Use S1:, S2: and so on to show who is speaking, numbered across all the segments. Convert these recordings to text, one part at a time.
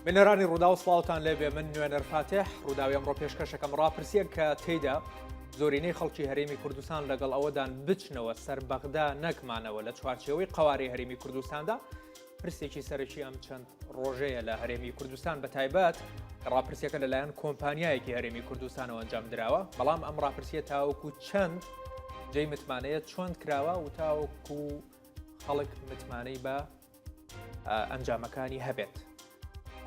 S1: بینەرانی ڕووداو سڵاوتان لێبێ من نوێنەر فاتح ڕووداوی ئەمڕۆ پێشکەشەکەم ڕاپرسیەک کە تێیدا زۆرینەی خەڵکی هەرێمی کوردستان لەگەڵ ئەوەدان بچنەوە سەر بەغدا نەکمانەوە لە چوارچێوەی قوارەی هەرێمی کوردستاندا پرسێکی سەرەکی ئەم چەند ڕۆژەیە لە هەرێمی کوردستان بە تایبەت ڕاپرسیەکە لەلایەن کۆمپانیایەکی هەرێمی کوردستانەوە ئەنجام دراوە بەڵام ئەم ڕاپرسیە تاوەکو چەند جێی متمانەیە چۆن کراوە و تاوەکو خەڵک متمانەی بە ئەنجامەکانی هەبێت.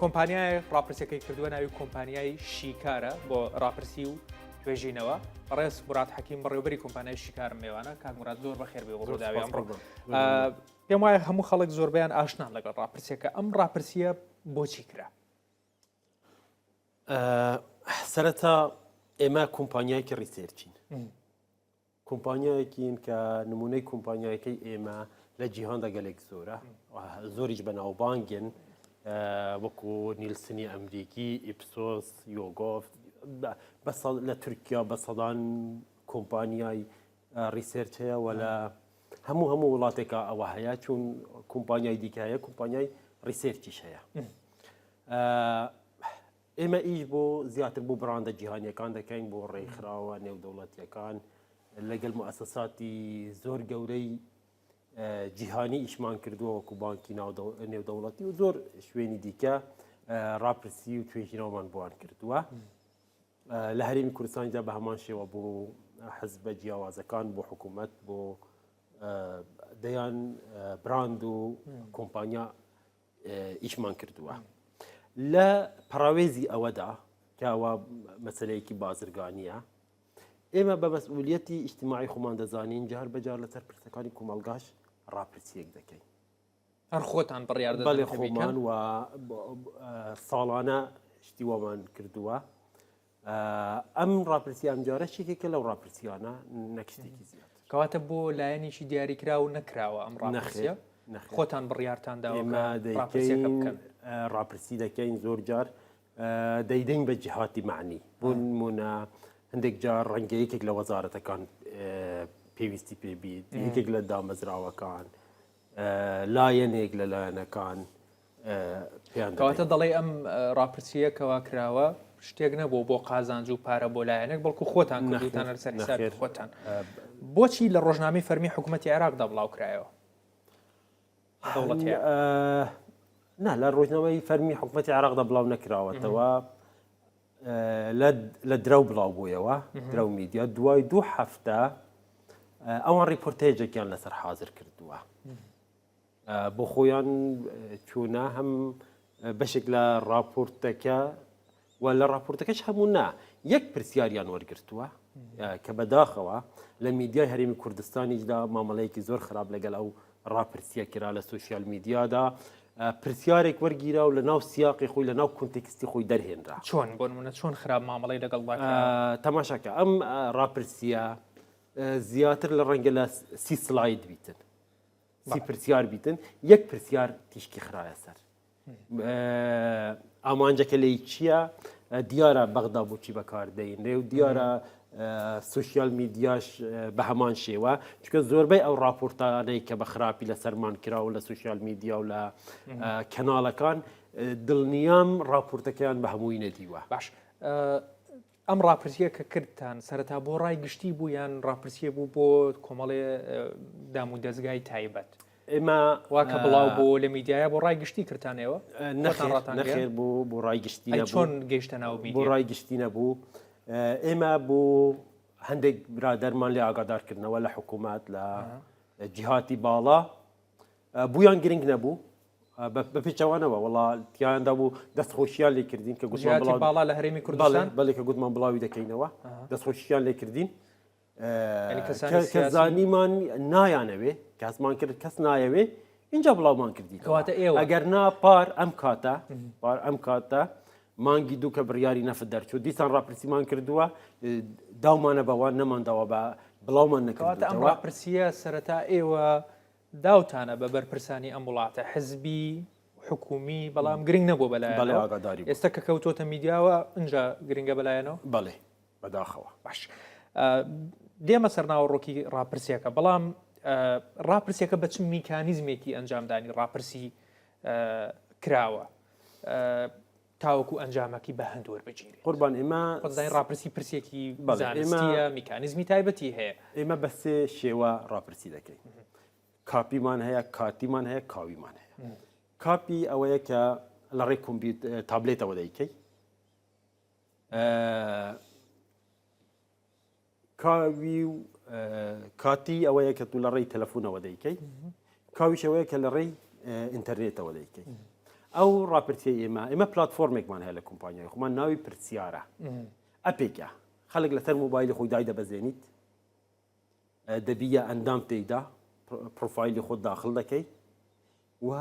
S1: کۆمپانیای ڕاپرسیەکەی کردووە ناوی کۆمپانیای شیکارە بۆ ڕاپرسی و توێژینەوە بەڕێز مراد حەکیم بەڕێوبەری کۆمپانیای شیکارم مێوانە کاک مراد زۆر بەخێر بێ ڕووداوی ئەمڕۆ پێم وایە هەموو خەڵک زۆربیان ئاشنان لەگەڵ ڕاپرسیەکە ئەم ڕاپرسیە بۆچی کرا؟
S2: سەرەتا ئێمە کۆمپانیایەکی research ین کۆمپانیایەکین کە نمونەی کۆمپانیایەکەی ئێمە لە جیهاندا گەلێک زۆرە زۆریش بەناوبانگن وەکو نیلسنی ئەمریکی ئیپسۆس یۆگۆف لە تورکیا بە سەدان کۆمپانیای research هەیە و لە هەموو هەموو وڵاتێکا ئەوە هەیە چون کۆمپانیای دیکە هەیە کۆمپانیای research یش هەیە ئێمە ئیش بۆ زیاتر بۆ بڕاندە جیهانیەکان دەکەین بۆ ڕێکخراوە نێودەوڵەتیەکان لەگەل موسەساتی زۆر گەورەی جیهانی ئیشمان کردووە وەکو بانکی نێودەوڵەتی و زۆر شوێنی دیکە ڕاپرسی و توێژینەوەمان بۆیان کردووە. لە هەرێمی کوردستانیدا بە هەمان شێوە بۆ حزبە جیاوازەکان بۆ حکوومەت بۆ دەیان براند و کۆمپانیا ئیشمان کردووە لە پەراوێزی ئەوەدا کەەوە مەسلەیەکی بازرگانیە ئێمە بە مەسئولیەتی ئیجتماعی خۆمان دەزانین جار بەجار لەسەر پرسەکانی کۆمەلگاش ڕاپرسیەک دەکەین
S1: هەر خۆتان بڕیار دەدەن
S2: بەڵێ خۆمان و ساڵانە شتی وامان کردووە ئەم ڕاپرسی ئەمجارە شتێکێکە لەو ڕاپرسیانە نەک شتێکی زیاد
S1: کەواتە بۆ لایەنێکی دیاریکراو نەکراوە ئەم ڕاپرسیە خۆتان بڕیارتان داوە ڕاپرسیەکە بکەن
S2: ڕاپرسی دەکەین زۆر جار دەیدەین بە جیهاتی معنی بۆ نمونە هەندێک جار ڕەنگە یەکێک لە وەزارەتەکان پێویستی پێبیت یەکێک لە دامەزراوەکان لایەنێک لە لایەنەکان پێیان
S1: کەواتە دەڵێ ئەم ڕاپرسیە کەوا کراوە شتێک نەبوو بۆ قازانج و پارە بۆ لایەنێک بەڵکو خۆتان کردوتان لەسەر حسابی خۆتان بۆچی لە ڕۆژنامەی فەرمی حکوومەتتی عێراقدا بڵاو کرایەوە
S2: دەوڵەتی نا لە ڕۆژنامەی فەرمی حکوومەتتی عێراقدا بڵاو نەکراوەتەوە لە درەو بڵاو بوویەوە درەو میدیا دوای دوو هەفتە ئەوان ڕیپۆرتێجێکیان لەسەر حاضر کردووە بۆ خۆیان چوونە هەم بەشێک لە راپۆرتەکە و لە راپۆرتەکەش هەموو نا یەک پرسیاریان وەرگرتووە کە بەداخەوە لە میدیای هەرێمی کوردستانیشدا مامەڵەیەکی زۆر خراپ لەگەڵ ئەو ڕاپرسیە کرا لە سوسیال میدیادا پرسیارێک وەرگیرا و لە ناو سیاقی خۆی لە ناو context ی خۆی دەرهێنرا.
S1: چۆن؟ بۆ نمونە چۆن خراپ مامەڵەی لەگەڵدا
S2: کرا؟ تەماشاکە ئەم ڕاپرسیە زیاتر لە ڕەنگە لە سی slide بیتن سی پرسیار بیتن یەک پرسیار تیشکی خرایە سەر ئامانجەکە لێی چییە؟ دیارە بەغدا بۆچی بەکاردەینرێ و دیارە سوسیال میدیاش بە هەمان شێوە چکە زۆربەی ئەو راپۆرتانەی کە بە خراپی لە سەرمان کراوە لە سوسیال میدیا و لە کەناڵەکان دڵنیام راپۆرتەکەیان بە هەمووی نەدیوە
S1: باش ئەم ڕاپرسیە کە کردتان سەرەتا بۆ ڕای گشتی بوو یان ڕاپرسیە بوو بۆ کۆمەڵێ دام و دەزگای تایبەت؟
S2: ئێمە
S1: وا کە بڵاو بۆ لە میدیایە بۆ ڕای گشتی کردتانەوە؟
S2: نەخێر بۆ بۆ ڕای گشتی
S1: چۆن گەیشتە ناو
S2: بۆ ڕای گشتی نەبوو ئێمە بۆ هەندێک برادەرمان لێ ئاگادارکردنەوە لە حکوومەت لە جیهاتی باڵا بوویان گرنگ نەبوو بە پێچەوانەوە وڵا تیاندا بوو دەستخۆشیان لێ کردین
S1: کە گوتمان باڵا لە هەرێمی کوردستان
S2: بەڵێ کە گوتمان بڵاوی دەکەینەوە دەستخۆشیان لێ کردین کە زانیمان نایانەوێ کەسمان کرد کەس نایەوێ اینجا بڵاومان کردی
S1: کەواتە ئێوە
S2: ئەگەر نا پار ئەم کاتە پار ئەم کاتە مانگی دوو کە بڕیاری نەفت دەرچوو دیسان ڕاپرسیمان کردووە داومانە بەوان نەمانداوە بە بڵاومان
S1: نەکەواتە ئەم ڕاپرسیە سەرەتا ئێوە داوتانە بە بەرپرسانی ئەم وڵاتە حزبی حکومی بەڵام گرنگ نەبوو بەلایەنەوە
S2: ئاگاداری
S1: ئێستا کە کەوتۆتە میدیاوە ئینجا گرنگە بەلایەنەوە
S2: بەڵێ بەداخەوە
S1: باش دێمە سەر ناوەڕۆکی ڕاپرسیەکە بەڵام ڕاپرسیەکە بە چ میکانیزمێکی ئەنجامدانی ڕاپرسی کراوە؟ تاوەکو ئەنجامەکی بە هەند وەربگیرێت؟
S2: قوربان ئێمە
S1: خۆت دەزانی ڕاپرسی پرسێکی زانستیە، میکانیزمی تایبەتی هەیە.
S2: ئێمە بە سێ شێوە ڕاپرسی دەکەین. کاپیمان هەیە، کاتیمان هەیە، کاویمان هەیە. کاپی ئەوەیە کە لە ڕێی کۆمپیوت تابلێتەوە دەیکەی. کاوی و کاتی ئەوەیە کە تو لە ڕێی تەلەفۆنەوە دەیکەی کاویش ئەوەیە کە لە ڕێی ئینتەرنێتەوە دەیکەی ئەو ڕاپرسیە ئێمە ئێمە پلتفۆرمێکمان هەیە لە کۆمپانیای خۆمان ناوی پرسیارە ئەپێکە خەڵک لەسەر مۆبایلی خۆی دای دەبەزێنیت دەبیە ئەندام تێیدا پرۆفایلی خۆت داخل دەکەی و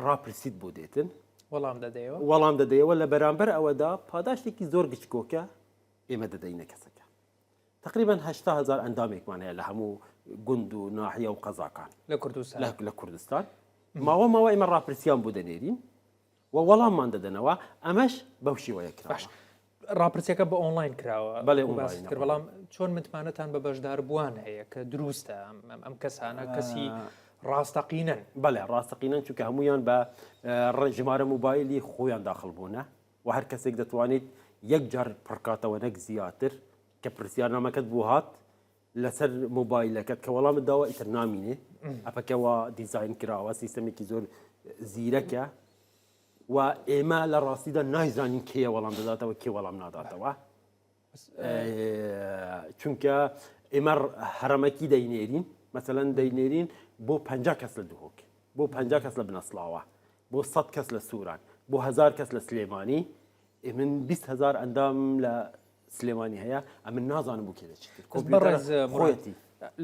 S2: ڕاپرسیت بۆ دێتن
S1: وەڵام دەدەیەوە
S2: وەڵام دەدەیەوە لە بەرامبەر ئەوەدا پاداشتێکی زۆر گچکۆکە ئێمە دەدەینە کەسەکە تقریبا هزار ئەندامێکمان هەیە لە هەموو گوند و ناحیە و قەزاکان
S1: لە کوردستان
S2: لە کوردستان ماوە ماوە ئێمە ڕاپرسیان بۆ دەنێرین و وەڵاممان دەدەنەوە ئەمەش بەو شێوەیە
S1: کراوە. ڕاپرسیەکە بە ئۆنلاین کراوە
S2: بەڵێ
S1: باست کرد بەڵام چۆن متمانەتان بە بەشداربووان هەیە کە دروستە ئەم کەسانە کەسی ڕاستەقینەن؟
S2: بەڵێ ڕاستەقینەن چونکە هەمویان بە ژمارە موبایلی خۆیان داخل بوونە و هەر کەسێک دەتوانیت یەک جار پڕکاتەوە نەک زیاتر کە پرسیارنامەکەت بۆ هات لەسەر مۆبایلەکەت کە وەڵامت داوە ئیتر نامینێ ئەپەکە وا دیزاین کراوە سیستەمێکی زۆر زیرەکە و ئێمە لە ڕاستیدا نایزانین کێ وەڵام دەداتەوە کێ وەڵام ناداتەوە چونکە ئێمە هەرەمەکی دەینێرین مەسەەن دەینێرین بۆ پ کەس لە دهۆک بۆ پ کەس لە بنەسڵاوە بۆ 100 کەس لە سووران بۆ هزار کەس لە سلێمانی من 20 هزار ئەندام لە سلێمانی هەیە ئەمن نازانم بۆ کێ دەچیت
S1: کۆمپیوتەرە خۆیەتی.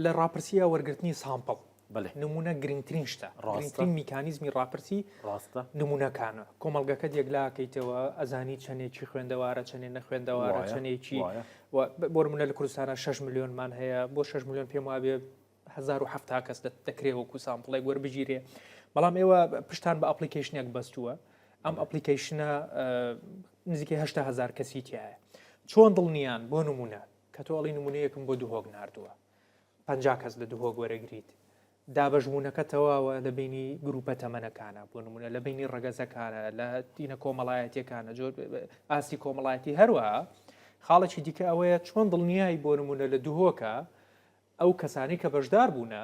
S1: لە ڕاپرسیە وەرگرتنی sample
S2: بەڵێ
S1: نمونە گرنگترین شتە
S2: ڕاستە.
S1: گرنگترین میکانیزمی ڕاپرسی
S2: ڕاستە
S1: نمونەکانە کۆمەڵگەکەت یەکلاکەیتەوە ئەزانی چەندێکی خوێندەوارە چەندێ نەخوێندەوارە
S2: وایە،
S1: چەندێکی
S2: وایە.
S1: و بۆ نمونە لە کوردستانە 6 ملیۆنمان هەیە بۆ 6 ملیۆن پێم وابێ 1070 کەس دەکرێ وەکو sample ێک وەربگیرێ بەڵام ئێوە پشتان بە application ێک بەستووە ئەم application ە نزیکەی 80 هزار کەسی تایە چۆن دڵنیان بۆ نمونە کە تۆ ئەڵی نمونەیەکم بۆ دهۆک نردووە 50 کەس لە دهۆک وەرەگریت دابەشبوونەکە تەواوە لە بینی گروپە تەمەنەکانە بۆ نمونە لە بینی ڕەگەزەکانە لە تینە کۆمەڵایەتیەکانە جۆر ئاستی کۆمەڵایەتی هەروە خاڵێکی دیکە ئەوەیە چۆن دڵنیایی بۆ نمونە لە دهۆکە ئەو کەسانەی کە بەشدار بوونە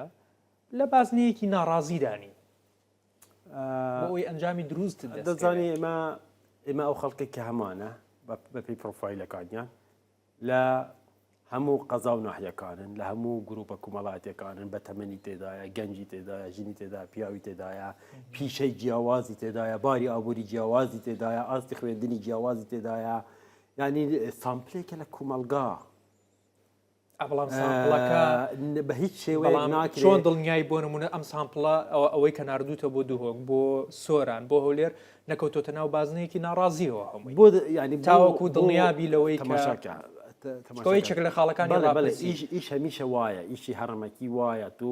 S1: لە بازنەیەکی ناڕازیدا نین بۆ ئەوەی ئەنجامی دروست
S2: دەزانی ئێمە ئێمە ئەو خەڵکێک کە هەمانە بەپی پرۆفایلەکانیان لە هەموو قەزا و ناحیەکانن لە هەموو گروپە کومەڵاتیەکانن بە تەمەنی تێدایە گەنجی تێدایە ژنی تێدا پیاوی تێدایە پیشەی جیاوازی تێدایە باری ئابووری جیاوازی تێدایە ئاستی خوێندنی جیاوازی تێدایە ینی sample ێکە لە کومەلگا
S1: بەڵام sample ەکە
S2: بە هیچ شێوەیەک ناکرێت.
S1: چۆن دڵنیای بۆ نمونە ئەم sample ە ئەوەی کە ناردووتە بۆ دهۆک بۆ سۆران بۆ هەولێر نەکەوتۆتە ناو بازنەیەکی ناڕازیەوە هەمووی
S2: بۆ ینی
S1: تاوەکو دڵنیابی لەوەی
S2: تەماشاکە
S1: یەکێک لە خاڵەکانی
S2: ئیش ئیش هەمیشە وایە ئیشی هەڕەمەکی وایە تۆ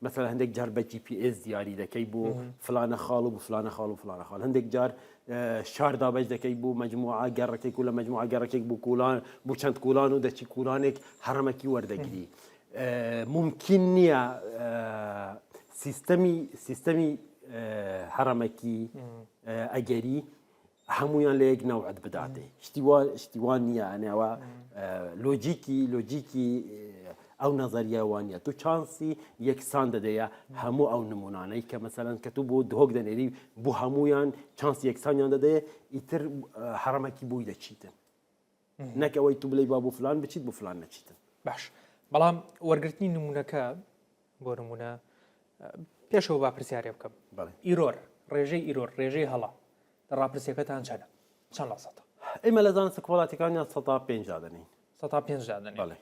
S2: مەسەلەن هەندێک جار بە GPS دیاری دەکەی بۆ فلانە خاڵ و بۆ فلانە خاڵ و فلانە خاڵ هەندێک جار شار دابەش دەکەی بۆ مجموعە گەڕەکێک و لە مجموعە گەڕەکێک بۆ کوڵان بۆ چەند کوڵان و دەچی کوڵانێک هەڕەمەکی وەردەگری ممکن نییە سیستەمی سیستەمی هەڕەمەکی ئەگەری هەموویان لە یەک نەوعت بداتێ شتی وا شتی وا نییە ئەنێ ئەوە لۆجیکی لۆجیکی ئەو نەزەریە وا نییە تو چانسی یەکسان دەدەیە هەموو ئەو نمونانەی کە مەسەلەن کە تو بۆ دهۆک دەنێری بۆ هەمویان چانسی یەکسانیان دەدەیە ئیتر هەڕەمەکی بۆی دەچیتن نەک ئەوەی تو بڵێی با بۆ فلان بچیت بۆ فلان نەچیتن.
S1: باش بەڵام وەرگرتنی نمونەکە بۆ نمونە پێشەوە با پرسیارێ بکەم error ڕێژەی error ڕێژەی هەڵە لە ڕاپرسیەکەتان چەنە چەند لە سەدا؟
S2: ئێمە لە زانستە کۆمەڵاتیەکانیان سەدا پێنج دادەنین.
S1: سەدا پێنج دادەنین.
S2: بەڵێ.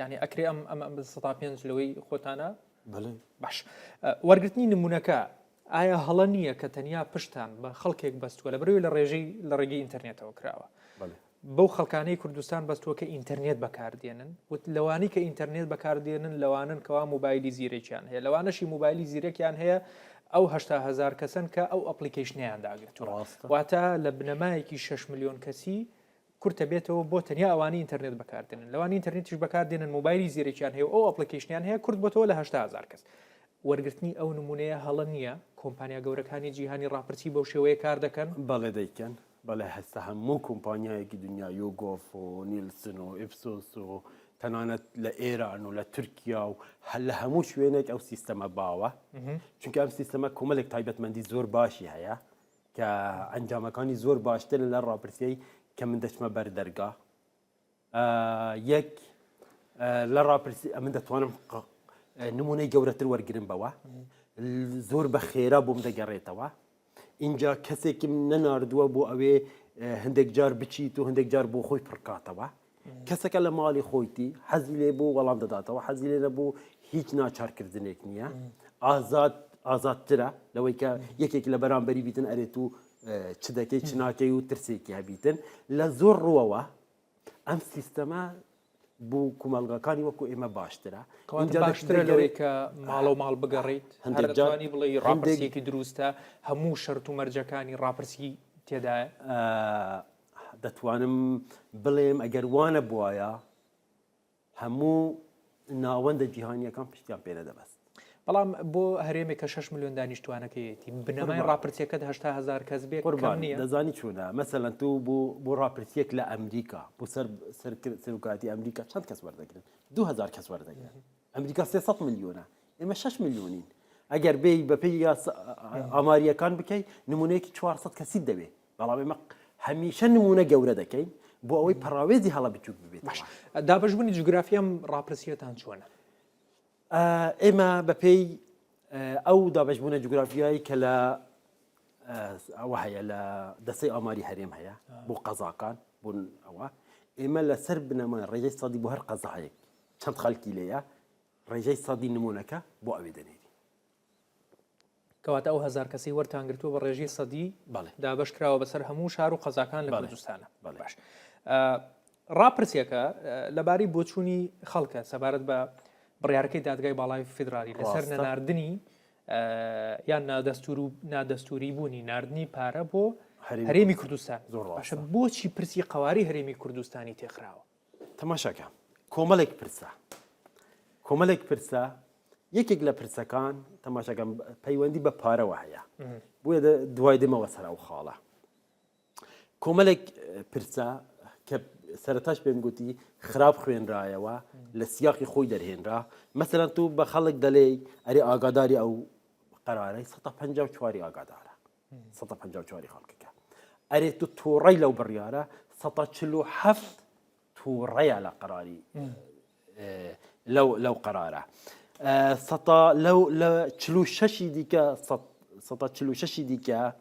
S1: یعنی ئەکرێ ئەم ئەم ئەم سەدا پێنج لەوەی خۆتانە؟
S2: بەڵێ.
S1: باش وەرگرتنی نمونەکە ئایا هەڵە نییە کە تەنیا پشتان بە خەڵکێک بەستووە لە بەرەوەی لە ڕێژەی لە ڕێگەی ئینتەرنێتەوە کراوە بەو خەڵکانەی کوردستان بەستووە کە ئینتەرنێت بەکاردێنن وت لەوانەی کە ئینتەرنێت بەکاردێنن لەوانن کەوا موبایلی زیرەکیان هەیە لەوانەشی موبایلی زیرەکیان هەیە ئەو 80 هزار کەسن کە ئەو application یان داگرتووە
S2: ڕاستە.
S1: واتە لە بنەمایەکی 6 ملیۆن کەسی کورتە بێتەوە بۆ تەنیا ئەوانەی ئینتەرنێت بەکاردێنن لەوانی ئینتەرنێتیش بەکاردێنن مۆبایلی زیرەکیان هەیە و ئەو application یان هەیە کورت بۆتەوە لە 80 هزار کەس وەرگرتنی ئەو نمونەیە هەڵە نییە کۆمپانیا گەورەکانی جیهانی ڕاپرسی بەو شێوەیە کار دەکەن
S2: بەڵێ دەیکەن. بەڵێ هەستە هەموو کۆمپانیایەکی دنیا یۆگۆف و نیلسن و ئیپسۆس و تەنانەت لە ئێران و لە تورکیا و لە هەموو شوێنێک ئەو سیستەمە باوە چونکە ئەم سیستەمە کۆمەلێک تایبەتمەندی زۆر باشی هەیە کە ئەنجامەکانی زۆر باشترن لە ڕاپرسیەی کە من دەچمە بەر دەرگا یەک لە ڕاپرسی ئەمن دەتوانم نمونەی گەورەتر وەرگرم بەوە زۆر بە خێرا بۆم دەگەڕێتەوە اینجا کەسێکم نەناردووە بۆ ئەوێ هەندێک جار بچیت و هەندێک جار بۆ خۆی پڕکاتەوە کەسەکە لە ماڵی خۆیتی حەزی لێ بوو وەڵام دەداتەوە حەزی لێ نەبوو هیچ ناچارکردنێک نییە ئازاد ئازادترە لەوەی کە یەکێک لە بەرامبەری بیتن ئەرێت و چ دەکەی چ ناکەی و ترسێکی هەبیتن لە زۆر ڕووەوە ئەم سیستەمە بۆ کومەڵگاکانی وەکو ئێمە باشترە
S1: کەواتە باشترە لەوەی کە ماڵە و ماڵ بگەڕیت هەندێک جارانی بڵێ ڕاپرسیەکی دروستە هەموو شەرت و مەرجەکانی ڕاپرسی تێدایە
S2: دەتوانم بڵێم ئەگەر وانە بواە هەموو ناوەندە جیهانیەکان پشتیان پێ نەدەبەست.
S1: بەڵام بۆ هەرێمێک کە 6 ملیۆن دانیشتوانەکەیەتی بنەمای ڕاپرسیەکەت 80 هزار کەس بێ
S2: قوربان نییە دەزانی چۆنە مەسەلەن تۆ بۆ بۆ ڕاپرسیەک لە ئەمریکا بۆ سەر سەر سەرۆکایەتی ئەمریکا چەند کەس وەردەگرن 2000 کەس وەردەگرن ئەمریکا 300 ملیۆنە ئێمە 6 ملیۆنین ئەگەر بێی بەپێی یاسا ئاماریەکان بکەی نمونەیەکی 400 کەسیت دەوێ بەڵام ئێمە هەمیشە نمونە گەورە دەکەین بۆ ئەوەی پەڕاوێزی هەڵە بچوک ببێت.
S1: باش دابەشبوونی جوگرافی ئەم ڕاپرسیەتان چۆنە؟
S2: ئێمە بەپێی ئەو دابەشبوونە جوگرافیایی کە لە ئەوە هەیە لە دەسەی ئاماری هەرێم هەیە بۆ قەزاکان بوون ئەوە ئێمە لەسەر بنەمای ڕێژەی سەدی بۆ هەر قەزایەک چەند خەڵکی لێیە ڕێژەی سەدی نمونەکە بۆ ئەوێ دەنێری.
S1: کەواتە ئەو هەزار کەسەی وەرتان گرتووە بە ڕێژەی سەدی
S2: بەڵێ.
S1: دابەش کراوە بەسەر هەموو شار و قەزاکان لە
S2: بەڵێ.
S1: کوردستانە.
S2: بەڵێ.
S1: باش. ڕاپرسیەکە لەبارەی بۆچوونی خەڵکە سەبارەت بە بڕیارەکەی دادگای باڵای فیدرالی لەسەر
S2: ڕاستە.
S1: نەناردنی یان نادەستور و نادەستوری بوونی ناردنی پارە بۆ
S2: هەرێمی
S1: هەرێمی کوردستان.
S2: زۆر
S1: باشە
S2: ڕاستە.
S1: بۆچی پرسی قەوارەی هەرێمی کوردستانی تێخراوە؟
S2: تەماشاکە کۆمەڵێک پرسە کۆمەڵێک پرسە یەکێک لە پرسەکان تەماشاکەم پەیوەندی بە پارەوە هەیە بۆیە دوای دێمەوە سەر ئەو خاڵە کۆمەلێک پرسە کە سەرتاش پێم گوتی خراپ خوێنرایەوە لە سیاقی خۆی دەرهێنرا مەسەرەن تو بە خەڵک دەلێی ئەرێ ئاگاداری ئەو قەرارەی 154 ئاگادارە 154 خەڵکەکە ئەرێ تو تووڕەی لەو بڕیارە 147 تووڕەیە لە قەراری لەو لەو قەرارە سەتا لەو لە 46 دیکە سەتا 46 دیکە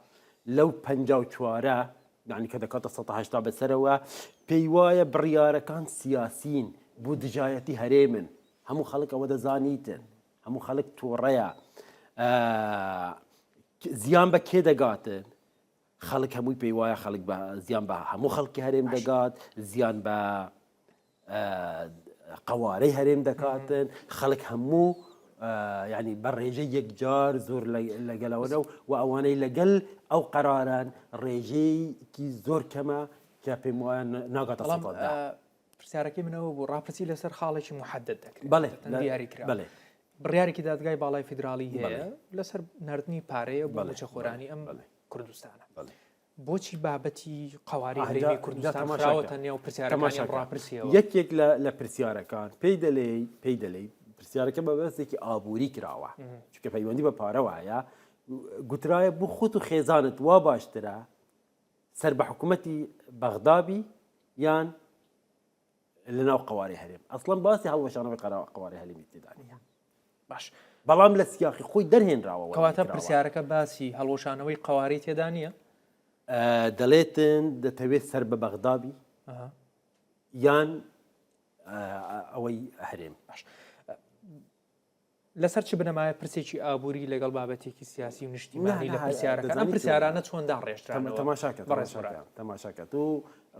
S2: لەو 54 یعنی کە دەکاتە 180 بەسەرەوە پێی وایە بڕیارەکان سیاسین بۆ دژایەتی هەرێمن هەموو خەڵک ئەوە دەزانیتن هەموو خەڵک تووڕەیە زیان بە کێ دەگاتن خەڵک هەمووی پێی وایە خەڵک بە زیان بە هەموو خەڵکی هەرێم دەگات زیان بە قوارەی هەرێم دەکاتن خەڵک هەموو ینی بە ڕێژەی یەکجار زۆر لەگەلەوەە و و ئەوانەی لەگەل ئەو قەراران ڕێژەیەکی زۆر کەمە کە پێم وایە ناگاتە
S1: پرسیارەکەی منەوە بوو ڕاپرسی لەسەر خاڵێکی محدد دەکرێت
S2: بەڵێ
S1: دیاری کرا بەڵێ بڕیارێکی دادگای باڵای فیدراڵی هەیە لەسەر نردنی پارەیە بۆ موچەخۆرانی ئەم کوردستانە بۆچی بابەتی قواری هەرێمی کوردستان خراوەتە نێو پرسیارەکانی ڕاپرسیەوە
S2: یەکێک لە پرسیارەکان پێی دەلێی پێی دەلێی پرسیارەکە بە بەستێکی ئابووری کراوە چونکە پەیوەندی بە پارەوە هەیە گوترایە بۆ خۆت و خێزانت وا باشترە سەر بە حکوومەتی بەغدابی یان لەناو قەوارەی هەرێم ئەسڵەن باسی هەڵوەشانەوەی قەوارەی هەرێمی تێدا نییە
S1: باش
S2: بەڵام لە سیاقی خۆی دەرهێنراوە
S1: کەواتە پرسیارەکە باسی هەڵوەشانەوەی قەوارەی تێدا نییە
S2: دەڵێتن دەتەوێت سەر بە بەغدابی یان ئەوەی هەرێم
S1: باش لەسەر چ بنەمایە پرسێکی ئابووری لەگەڵ بابەتێکی سیاسی و نیشتیمانی لە پرسیارەکان ئەم پرسیارانە چۆن داڕێژرانەوە؟
S2: تەماشاکە تەماشاکە تەماشاکە تۆ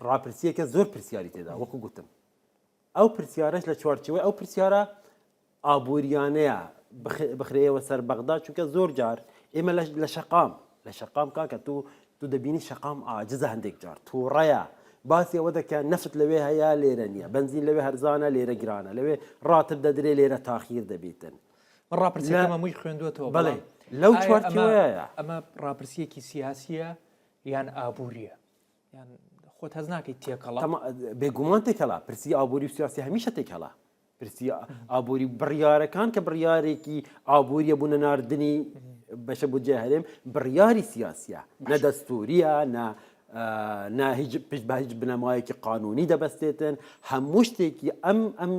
S2: ڕاپرسیەکە زۆر پرسیاری تێدا وەکو گوتم ئەو پرسیارەش لە چوارچێوەی ئەو پرسیارە ئابووریانەیە بخرێەوە سەر بەغدا چونکە زۆر جار ئێمە لە شەقام لە شەقام کاکە تۆ تۆ دەبینی شەقام عاجزە هەندێک جار تووڕەیە باسی ئەوە دەکە نەفت لەوێ هەیە لێرە نییە بەنزین لەوێ هەرزانە لێرە گرانە لەوێ ڕاتب دەدرێ لێرە تاخیر دەبیتن
S1: من ڕاپرسیەکەم هەمووی خوێندووەتەوە
S2: بەڵێ
S1: بەڵام
S2: لەو
S1: ئایا ئەمە
S2: چوارچێوەیە
S1: ئەمە ڕاپرسیەکی سیاسیە یان ئابووریە؟ یان خۆت هەز ناکەیت تێکەڵە؟
S2: بێگومان تێکەڵە، پرسی ئابووری و سیاسی هەمیشە تێکەڵە. پرسی ئابووری بڕیارەکان کە بڕیارێکی ئابووریە بوو نەناردنی بەشە بودجەی هەرێم بڕیاری سیاسیە نە دەستوریە نە نە هیچ پشت بە هیچ بنەمایەکی قانونی دەبەستێتن هەموو شتێکی ئەم ئەم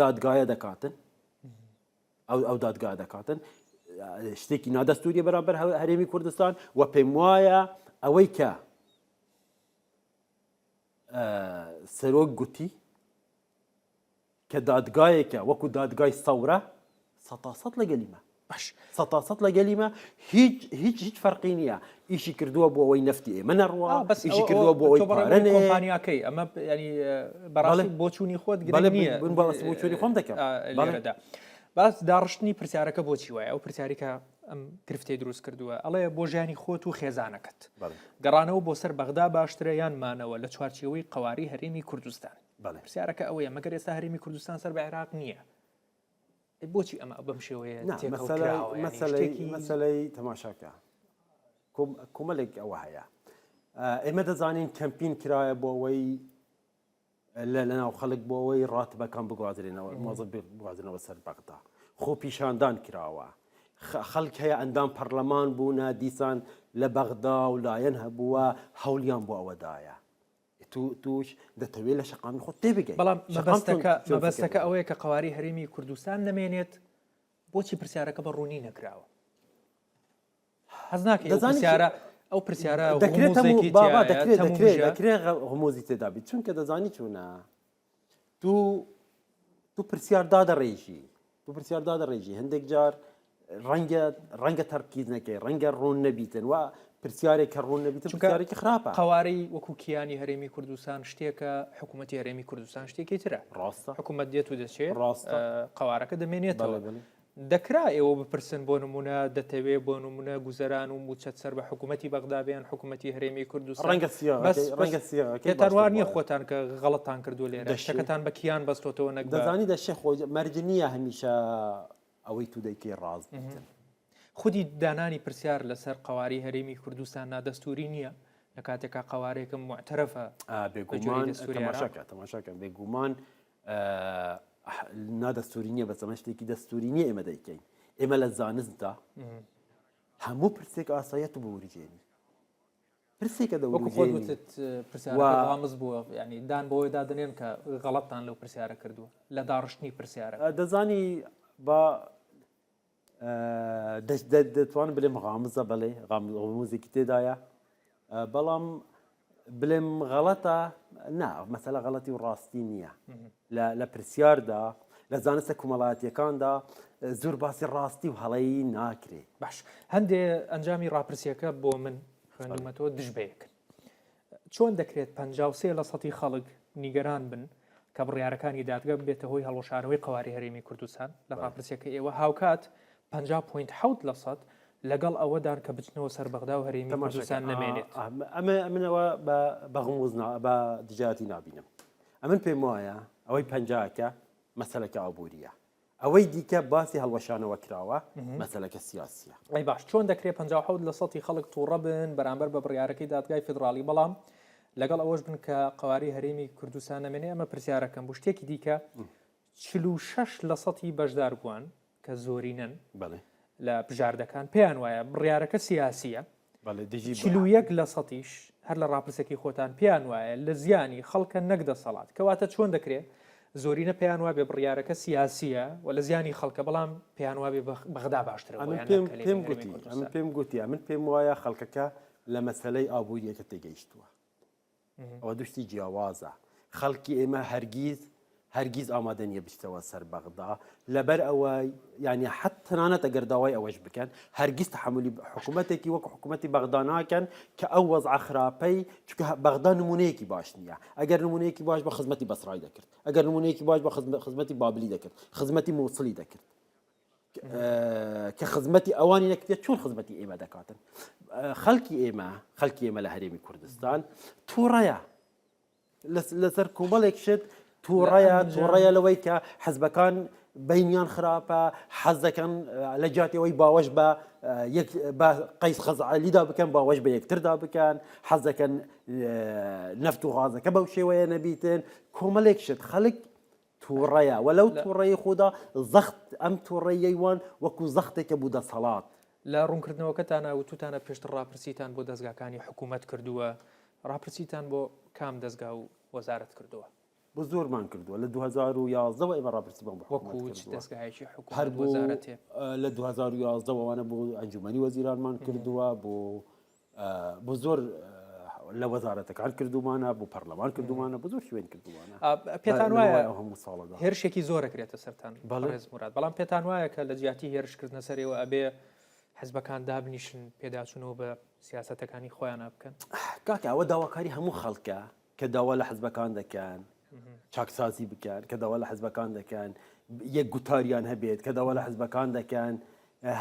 S2: دادگایە دەکاتن ئەو ئەو دادگا دەکاتن شتێکی نادەستوریە بەرامبەر هەرێمی کوردستان و پێم وایە ئەوەی کە سەرۆک گوتی کە دادگایەکە وەکو دادگای سەورە سەتاسەد لەگەلیمە باش سەتاسەد لەگەلیمە هیچ هیچ هیچ فەرقی نییە ئیشی کردووە بۆ ئەوەی نەفتی ئێمە نەڕوا بەس ئیشی کردووە بۆ ئەوەی پارە نەیە.
S1: کۆمپانیاکەی ئەمە ینی بەڕاستی بۆچوونی خۆت گرنگ نییە
S2: من باس بۆچوونی خۆم دەکەم
S1: لێرەدا باس داڕشتنی پرسیارەکە بۆچی وایە ئەو پرسیاری کە ئەم گرفتەی دروست کردووە ئەڵێ بۆ ژیانی خۆت و خێزانەکەت گەڕانەوە بۆ سەر بەغدا باشترە یان مانەوە لە چوارچێوەی قەواری هەرێمی کوردستان
S2: بەڵێ.
S1: پرسیارەکە ئەوەیە مەگەر ئێستا هەرێمی کوردستان سەر بە عێراق نییە؟ ئەی بۆچی ئەمە بەم شێوەیە
S2: نا
S1: تێکەڵ
S2: مەسەلەی
S1: کراوە؟ یانی
S2: مەسەلەی
S1: شتێکی
S2: مەسەلەی تەماشاکە کۆم کۆمەلێک ئەوە هەیە ئێمە دەزانین کەمپین کرایە بۆ ئەوەی لە لەناو خەڵک بۆ ئەوەی ڕاتبەکان بگوازرێنەوە مۆزە بگوازرێنەوە سەر بەغدا خۆپیشاندان کراوە خەڵک هەیە ئەندام پەرلەمان بوونە دیسان لە بەغدا و لایەن هەبووە هەوڵیان بۆ ئەوەدایە توش دەتەوێت لە شەقامی خۆت تێبگەی.
S1: بەڵام مەبەستەکە مەبەستەکە ئەوەیە کە قەوارەی هەرێمی کوردستان نەمێنێت بۆچی پرسیارەکە بە ڕوونی نەکراوە؟ حەز ناکەی ئەو پرسیارە ئەو پرسیارە
S2: دەکرێت بابا دەکرێت دەکرێت دەکرێت غموزی تێدا بیت چونکە دەزانی چونە تو تو پرسیار دادەڕێژی تو پرسیار دادەڕێژی هەندێک جار ڕەنگە ڕەنگە تەرکیز نەکەی ڕەنگە ڕوون نەبیتن و پرسیارێک کە ڕوون نەبیتن
S1: چونکە
S2: پرسیارێکی خراپە
S1: قەوارەی وەکو کیانی هەرێمی کوردستان شتێکە حکوومەتی هەرێمی کوردستان شتێکی ترە
S2: ڕاستە
S1: حکوومەت دێت و دەچێت
S2: ڕاستە
S1: قەوارەکە دەمێنێتەوە
S2: بەڵێ بەڵێ.
S1: دەکرا ئێوە بپرسن بۆ نمونە دەتەوێ بۆ نمونە گوزەران و موچەت سەر بە حکوومەتی بەغدا بێن حکوومەتی هەرێمی کوردستان
S2: ڕەنگە
S1: بەس
S2: سیاغەکەی
S1: بەس
S2: ڕەنگە سیاغەکەی
S1: پێتان
S2: باشتر
S1: وا نییە
S2: بوایە.
S1: خۆتان کە غەڵەتان کردووە لێرە
S2: دەشێ.
S1: شتەکەتان بە کیان بەستۆتەوە نەک بە
S2: دەزانی دەشێ خۆ مەرج نییە هەمیشە ئەوەی تو دەیکەی ڕاست بیتن.
S1: خودی دانانی پرسیار لەسەر قەوارەی هەرێمی کوردستان نادەستووری نییە لە کاتێکا قەوارەیەکە موعتەرەفە بە گوێرەی
S2: بێگومان
S1: دەستووری عێراق.
S2: تەماشاکە تەماشاکە بێگومان نادەستوری نییە بەس ئەمە شتێکی دەستوری نییە ئێمە دەیکەین ئێمە لە زانستدا هەموو پرسێک ئاساییە تو بورجێنی پرسێکە
S1: وەکو خۆت
S2: دەوروژێنی
S1: وتت
S2: و
S1: پرسیارەکە غامز بووە یعنی دان بەوەی دادەنێن کە غەڵەتتان لەو پرسیارە کردووە لە داڕشتنی پرسیارەکە.
S2: دەزانی با دەتوانم بلێم غامزە بەڵێ غامزێکی تێدایە بەڵام بلێم غەڵەتە نا مەسەلە غەڵەتی و ڕاستی نییە لە پرسیاردا لە زانستە کۆمەڵایەتیەکاندا زۆر باسی ڕاستی و هەڵەیی ناکرێ.
S1: باش هەندێ ئەنجامی ڕاپرسیەکە بۆ من خوێندومەتەوە دژ بەیەکن. چۆن دەکرێت 53 لە سەتی خەڵک نیگەران بن کە بڕیارەکانی دادگە ببێتە هۆی هەڵوەشانەوەی قەواری هەرێمی کوردستان لە ڕاپرسیەکە ئێوە هاوکات 50.7 لە سەد لەگەڵ ئەوەدان کە بچنەوە سەر بەغدا و هەرێمی کوردستان نەمێنێت.
S2: ئەمە منەوە بە غموز بە دژایەتی نابینم. ئەمن پێم وایە ئەوەی پەنجاکە مەسەلەکە ئابووریە ئەوەی دیکە باسی هەڵوەشانەوە کراوە مەسەلەکە سیاسیە.
S1: ئەی باش چۆن دەکرێت 57 لە سەتی خەڵک تووڕە بن بەرامبەر بە بڕیارەکەی دادگای فیدراڵی بەڵام لەگەڵ ئەوەش بن کە قەوارەی هەرێمی کوردستان نەمێنێ ئەمە پرسیارەکەم بوو شتێکی دیکە 46 لە سەتی بەشداربووان کە زۆرینەن
S2: بەڵێ
S1: لە بژاردەکان پێیان وایە بڕیارەکە سیاسیە
S2: بەڵێ دژی
S1: 41 لە سەتیش هەر لە ڕاپرسەکەی خۆتان پێیان وایە لە زیانی خەڵکە نەک دەسەڵات کەواتە چۆن دەکرێت زۆرینە پێیان وابێ بڕیارەکە سیاسیە و لە زیانی خەڵکە بەڵام پێیان وابێ بەغدا باشترە
S2: ئەمن
S1: بۆیان
S2: پێم
S1: نەک
S2: پێم
S1: هەرێمی
S2: گوتی ئەمن
S1: کوردستان.
S2: پێم گوتی ئەمن پێم وایە خەڵکەکە لە مەسەلەی ئابووریەکە تێگەیشتووە ئەوە دوو شتی جیاوازە. خەڵکی ئێمە هەرگیز هەرگیز ئامادە نییە بچتەوە سەر بەغدا لەبەر ئەوە یعنی حەت تەنانەت ئەگەر داوای ئەوەش بکەن هەرگیز تەحەمولی حکوومەتێکی وەک حکوومەتی بەغدا ناکەن کە ئەو وەزعە خراپەی چونکە بەغدا نمونەیەکی باش نییە ئەگەر نمونەیەکی باش بە خزمەتی بەسرای دەکرد ئەگەر نمونەیەکی باش بە خزمەتی بابلی دەکرد خزمەتی مووسڵی دەکرد کە خزمەتی ئەوانی نەکرێت چۆن خزمەتی ئێمە دەکاتن خەڵکی ئێمە خەڵکی ئێمە لە هەرێمی کوردستان تووڕەیە لەسەر کۆمەڵێک شت تووڕەیە تووڕەیە لەوەی کە حزبەکان بینیان خراپە حەز دەکەن لە جیاتی ئەوەی باوەش بە یەک بە قەیس خەزعەلیدا بکەن باوەش بە یەکتردا بکەن حەز دەکەن نەفت و غازەکە بەو شێوەیە نەبیتن کۆمەلێک شت خەڵک تووڕەیە و لەو تووڕەی خۆدا زەخت ئەم تووڕەیەی وان وەکو زەختێکە بوو دەسەڵات.
S1: لە ڕوونکردنەوەکەتانا وتوتانە پێشتر ڕاپرسیتان بۆ دەزگاکانی حکوومەت کردووە، ڕاپرسیتان بۆ کام دەزگا و وەزارەت کردووە؟
S2: بۆ زۆرمان کردووە لە 2011 ەوە ئێمە ڕاپرسیمان بۆ حکوومەت
S1: وەکوو چ
S2: کردووە.
S1: دەزگایەکی
S2: هەر
S1: حکوومەت
S2: بۆ
S1: وەزارەتێ؟
S2: لە 2011 وانە بۆ ئەنجومەنی وەزیرانمان کردووە بۆ بۆ زۆر لە وەزارەتەکان کردومانە بۆ پەرلەمان کردومانە بۆ زۆر شوێن کردومانە
S1: پێتان وایە
S2: ئەو هەموو ساڵەدا
S1: هێرشێکی زۆر ئەکرێتە سەرتان بەڕێز موراد بەڵام پێتان وایە کە لە جیاتی هێرشکردنە سەرێوە ئەبێ حزبەکان دابنیشن پێداچوونەوە بە سیاسەتەکانی خۆیان بکەن
S2: کاکە ئەوە داواکاری هەموو خەڵکە کە داوا لە حزبەکان دەکەن چاکسازی بکەن کە داوا لە حزبەکان دەکەن یەک گوتاریان هەبێت کە داوا لە حزبەکان دەکەن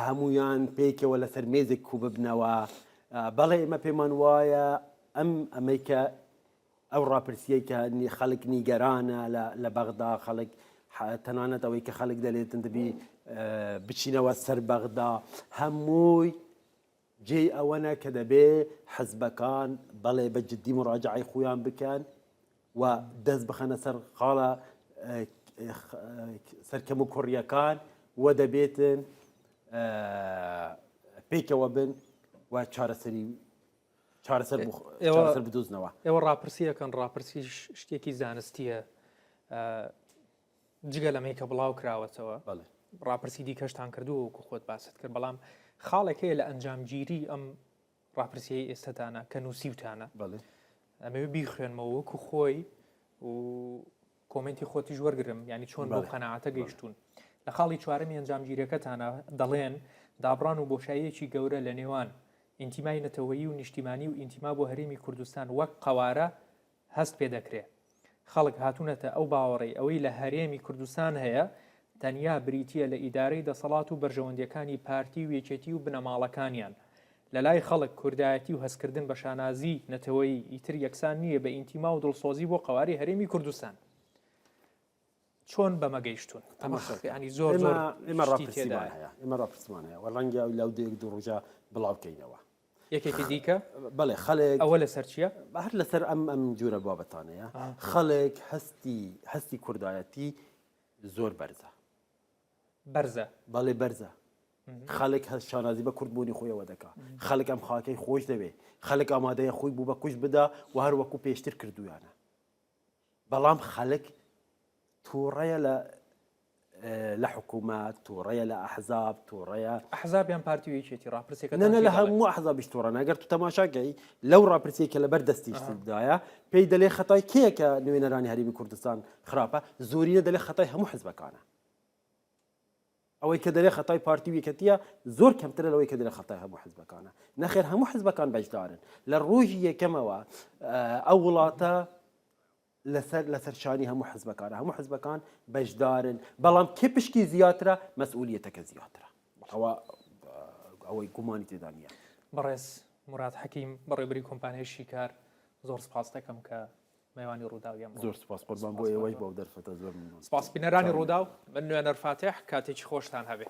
S2: هەمویان پێکەوە لەسەر مێزێک کو ببنەوە بەڵێ ئێمە پێمان وایە ئەم ئەمەی کە ئەو ڕاپرسیەی کە خەڵک نیگەرانە لە بەغدا خەڵک تەنانەت ئەوەی کە خەڵک دەلێتن دەبی بچینەوە سەر بەغدا هەمووی جێی ئەوەنە کە دەبێ حزبەکان بەڵێ بە جدی مراجعەی خۆیان بکەن و دەست بخەنە سەر خاڵە سەر کەم و کوڕیەکان و دەبێتن پێکەوە بن و چارەسەری چارەسەر چارەسەر بدۆزنەوە.
S1: ئێوە ڕاپرسیەکەن ڕاپرسی شتێکی زانستیە جگە لەمەی کە بڵاو کراوەتەوە ڕاپرسی دیکەشتان کردووە وەکو خۆت باست کرد بەڵام خاڵێک هەیە لە ئەنجامگیری ئەم ڕاپرسیەی ئێستاتانە کە نووسیوتانە ئەمەوێ بیخوێنمەوە وەکو خۆی و کۆمنتی خۆتیش وەرگرم ینی چۆن بۆ قەنەعاتە گەیشتون لە خاڵی چوارەمی ئەنجامگیرەکەتانە دەڵێن دابڕان و بۆشاییەکی گەورە لە نێوان ئینتیمای نەتەوەیی و نیشتیمانی و ئینتیما بۆ هەرێمی کوردستان وەک قەوارە هەست پێ دەکرێ. خەڵک هاتوونەتە ئەو باوەڕەی ئەوەی لە هەرێمی کوردستان هەیە تەنیا بریتییە لە ئیدارەی دەسەڵات و بەرژەوەندییەکانی پارتی و یەکێتی و بنەماڵەکانیان. لە لای خەڵک کوردایەتی و هەستکردن بە شانازیی نەتەوەیی ئیتر یەکسان نییە بە ئینتیما و دڵسۆزی بۆ قەوارەی هەرێمی کوردستان. چۆن بەمە گەیشتوون؟ ئەمە یانی زۆر زۆر
S2: ئێمە ڕاپرسیمان هەیە ئێمە ڕاپرسیمان هەیە و ڕەنگە لەو دوو یەک دوو ڕۆژە بڵاو کەینەوە.
S1: یەکێکی دیکە؟
S2: بەڵێ خەڵک
S1: ئەوە لەسەر چییە؟
S2: هەر لەسەر ئەم ئەم جورە بابەتانەیە خەڵک هەستی هەستی کوردایەتی زۆر بەرزە
S1: بەرزە
S2: بەڵێ بەرزە خەڵک هەست شانازی بە کوردبوونی خۆیەوە دەکا خەڵک ئەم خاکەی خۆش دەوێ خەڵک ئامادەیە خۆی بوو بە کوشت بدا و هەر وەکو پێشتر کردویانە بەڵام خەلک توڕەیە لە لە حکوومەت تووڕەیە لە ئەحزاب تووڕەیە
S1: ئەحزاب یان پارتی و یەکێتی ڕاپرسیەکە
S2: نە لە هەموو ئەحزابیش تووڕەن ئەگەر تو تەماشاکەی لەو ڕاپرسیە کە لەبەر دەستیشدایە پێی دەلێ خەتای کێیە کە نوێنەرانی هەرێمی کوردستان خراپە زۆرینە دەلێ خەتای هەموو حزبەکانە ئەوەی کە دەلێ خەتای پارتی و یەکەتیە زۆر کەمترە لەوەی کە دەلێ خەتای هەموو حزبەکانە نەخێر هەموو حزبەکان بەشدارن لە ڕۆژی یەکەمەوە ئەو وڵاتە لەسەر لەسەر شانی هەموو حزبەکانە هەموو حزبەکان بەشدارن بەڵام کێ پشکی زیاترە مەسئولیەتەکە زیاترە ئەوە ئەوەی گومانی تێدا نییە.
S1: بەڕێز موراد حەکیم بەڕێوبەری کۆمپانیای شیکار زۆر سپاس دەکەم کە میوانی ڕووداوی ئەمڕۆ.
S2: زۆر سپاس قوربان بۆ ئێوەش بۆ ئەو دەرفەتە زۆر ممنون.
S1: سپاس بینەرانی ڕووداو من نوێنەر فاتیح کاتێکی خۆشتان هەبێ.